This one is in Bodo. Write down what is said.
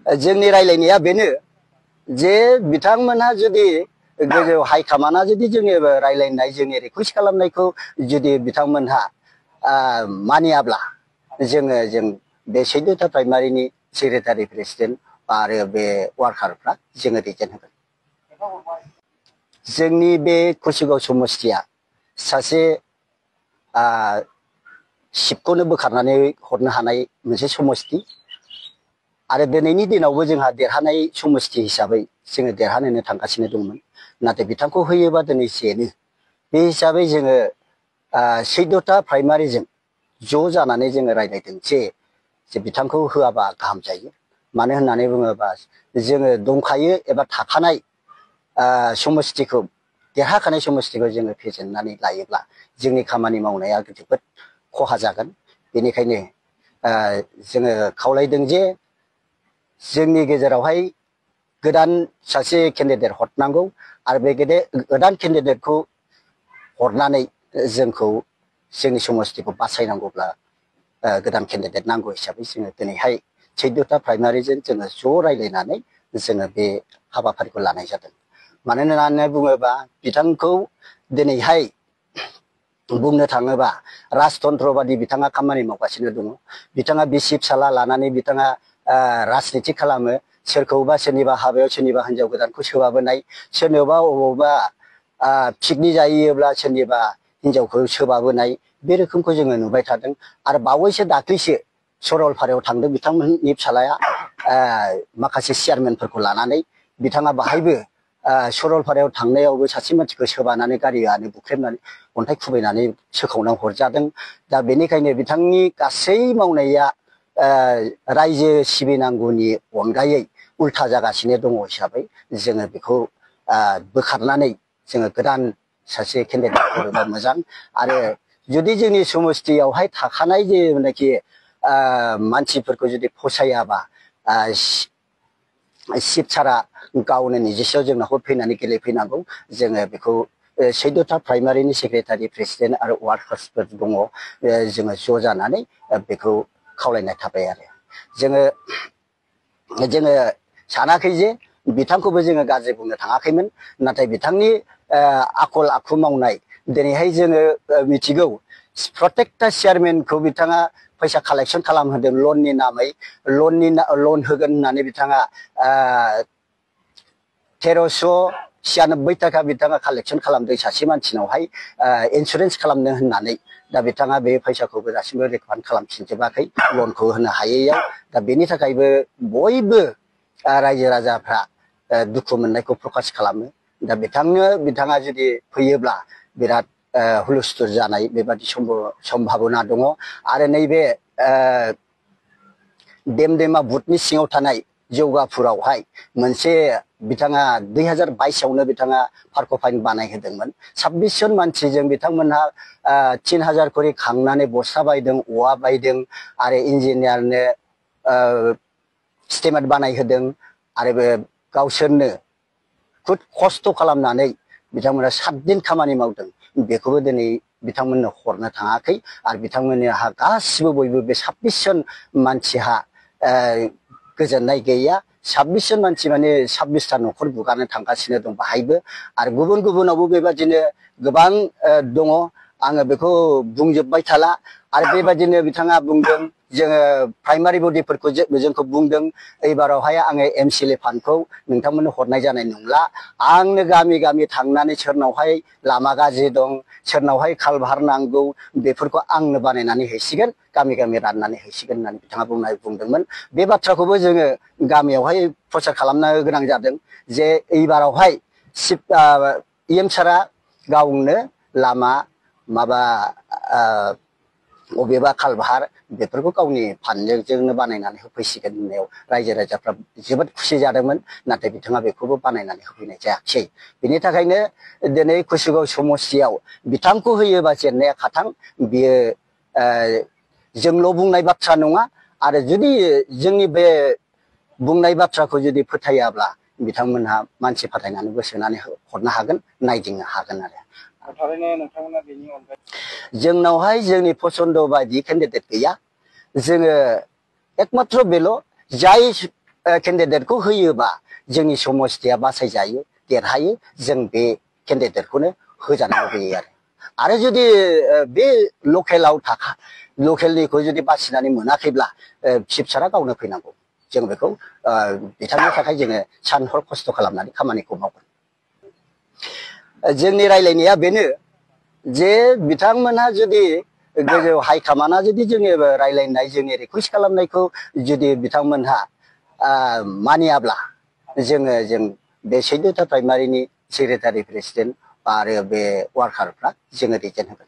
जोंनि रायलायनाया बेनो जे बिथांमोनहा जुदि गोजौ हाइकमान्डआ जुदि जोंनि रायलायनाय जोंनि रिकुवेस्ट खालामनायखौ जुदि बिथांमोनहा मानियाब्ला जों बे 14था प्राइमारिनि सेक्रेटारि प्रेसिडेन्ट आरो बे वार्कारफ्रा जोङो रिजेक्ट होगोन। जोंनि बे कुसिगाव समस्तिया सासे शिबखौनो बोखारनानै हरनो हानाय मोनसे समस्ति आरो दिनैनि दिनावबो जोंहा देरहानाय समस्ति हिसाबै जोङो देरहानो थांगासिनो दंमोन। नाथाय बिथांखौ होयोबा दिनै जेनो बे हिसाबै जोङो 14था प्राइमारिजों ज' जानानै जोङो रायलायदों जे बिथांखौ होआबा गाहाम जायो। मानो होननानै बुङोबा जोङो दंखायो एबा थाखानाय समस्तिखौ देरहाखानाय समस्तिखौ जोङो फेजेननानै लायोब्ला जोंनि खामानि मावनाया जोबोद खहा जागोन। बेनिखायनो जोङो खावलायदों जे जोंनि गेजेरावहाय गोदान सासे केन्डिडेट हरनांगौ आरो बे गोदान केन्डिडेटखौ हरनानै जोंखौ जोंनि समस्तिखौ बासायनांगौब्ला गोदान केन्डिडेट नांगौ हिसाबै जोङो दिनैहाय 14था प्राइमारिजों जोङो ज' रायलायनानै जोङो बे हाबाफारिखौ लानाय जादों। मानो होननानै बुङोबा बिथांखौ दिनैहाय बुंनो थाङोबा राजतन्त्र बादि बिथाङा खामानि मावगासिनो दङ। बिथाङा बिसि फिसाला लानानै बिथाङा राजनिति खालामो। सोरखौबा सोरनिबा हाबायाव सोरनिबा हिनजाव गोदानखौ सोबाबोनाय, सोरनोबा अबावबा पिकनिक जायोब्ला सोरनिबा हिनजावखौ सोबाबोनाय बे रोखोमखौ जोङो नुबाय थादों। आरो बावैसो दाख्लैसो सरलपारायाव थांदों बिथांमोननि फिसालाया माखासे चेयारमेनफोरखौ लानानै बिथाङा बाहायबो सरलपारायाव थांनायावबो सासे मानसिखौ सोबानानै गारियानो बुख्रेबनानै अन्थाइ खुबैनानै सोखावनानै हरजादों। दा बेनिखायनो बिथांनि गासै मावनाया रायजो सिबिनांगौनि अनगायै उल्था जागासिनो दङ हिसाबै जोङो बेखौ बोखारनानै जोङो गोदान सासे केन्डिडेट हरोबा मोजां। आरो जुदि जोंनि समस्तियावहाय थाखानाय जेनाखि मानसिफोरखौ जुदि फसायाबा शिब सारा गावनो निजेस्व जोंनाव फैनानै गेलेफैनांगौ। जोङो बेखौ 14था प्राइमारिनि सेक्रेटारि प्रेसिडेन्ट आरो वार्कार्सफोर दङ, जोङो ज' जानानै बेखौ खावलायनाय थाबाय। आरो जोङो सानाखै जे बिथांखौबो जोङो गाज्रि बुंनो थाङाखैमोन। नाथाय बिथांनि आखल आखु मावनाय दिनैहाय जोङो मिथिगौ प्रत्येकटा चेयारमेनखौ बिथाङा फैसा कालेक्सन खालामहोदों लननि नामै। लन होगोन होननानै बिथाङा 1396 थाखा बिथाङा कालेक्सन खालामदों सासे मानसिनावहाय इन्सुरेन्स खालामनो होननानै। दा बिथाङा बे फैसाखौबो दासिमबो रिफान्ड खालामफिनजोबाखै लनखौ होनो हायैयाव। दा बेनि थाखायबो बयबो रायजो राजाफ्रा दुखु मोननायखौ प्रकास खालामो। दा बिथाङा जुदि फैयोब्ला बिराद हुलुस्थुल जानाय बेबादि सम्भाबना दङ। आरो नैबे देमदेमा बुथनि सिङाव थानाय जौगापुरावहाय मोनसे बिथाङा 2022आवनो बिथाङा पार्क फाइन बानायहोदोंमोन। 26 जन मानसिजों बिथांमोनहा 3000 खरि खांनानै बस्ता बायदों, औवा बायदों आरो इन्जिनियारनो स्टिमेट बानायहोदों। आरो बे गावसोरनो खुद खस्थ' खालामनानै बिथांमोना 7 दिन खामानि मावदों। बेखौबो दिनै बिथांमोननो हरनो थाङाखै। आरो बिथांमोनहा गासिबो बयबो बे 26 जन मानसिहा गोजोननाय गैया। 26 जन मानसि माने 26टा न'खर बुगारनो थांगासिनो दं बाहायबो। आरो गुबुनावबो बेबादिनो गोबां दङ। आङो बेखौ बुंजोबबाय थाला। आरो बेबादिनो बिथाङा बुंदों जोङो प्राइमारि बडिफोरखौ जोंखौ बुंदों एबारावहाय आङो MCLA फान्डखौ नोंथांमोननो हरनाय जानाय नंला। आंनो गामि गामि थांनानै सोरनावहाय लामा गाज्रि दं, सोरनावहाय कालभार नांगौ, बेफोरखौ आंनो बानायनानै हैसिगोन, गामि गामि राननानै हैसिगोन होननानै बिथाङा बुंदोंमोन। बे बाथ्राखौबो जोङो गामियावहाय प्रचार खालामनो गोनां जादों जे एबारावहाय EM सारा गावनो लामा माबा अबेबा कालभार बेफोरखौ गावनि फान्डजोंनो बानायनानै होफैसिगोन होननायाव रायजो राजाफ्रा जोबोद खुसि जादोंमोन। नाथाय बिथाङा बेखौबो बानायनानै होफैनाय जायाखिसै। बेनि थाखायनो दिनै कुसिगाव समस्तियाव बिथांखौ होयोबा जेननाया खाथां। बियो जोंल' बुंनाय बाथ्रा नङा। आरो जुदि जोंनि बे बुंनाय बाथ्राखौ जुदि फोथायाब्ला बिथांमोनहा मानसि फाथायनानैबो सोनानै हरनो हागोन, नायदिंनो हागोन। आरो जोंनावहाय जोंनि पसन्द बायदि केन्डिडेट गैया। जोङो एकमात्र बेल' जाय केन्डिडेटखौ होयोबा जोंनि समस्थिया बासायजायो देरहायो जों बे केन्डिडेटखौनो होजानो लुबैयो आरो जुदि बे लकेलनिखौ जुदि बासिनानै मोनाखैब्ला चिफसारा गावनो फैनांगौ जों बेखौ बिथांनि थाखाय जोङो सान हर खस्थ' खालामनानै खामानिखौ मावगोन। जोंनि रायलायनाया बेनो जे बिथांमोनहा जुदि गोजौ हाइकमान्डआ जुदि जोंनि रायलायनाय जोंनि रिकुवेस्ट खालामनायखौ जुदि बिथांमोनहा मानियाब्ला जों बे 14था प्राइमारिनि सेक्रेटारि प्रेसिडेन्ट आरो बे वार्कारफ्रा जोङो रिजेक्ट होगोन।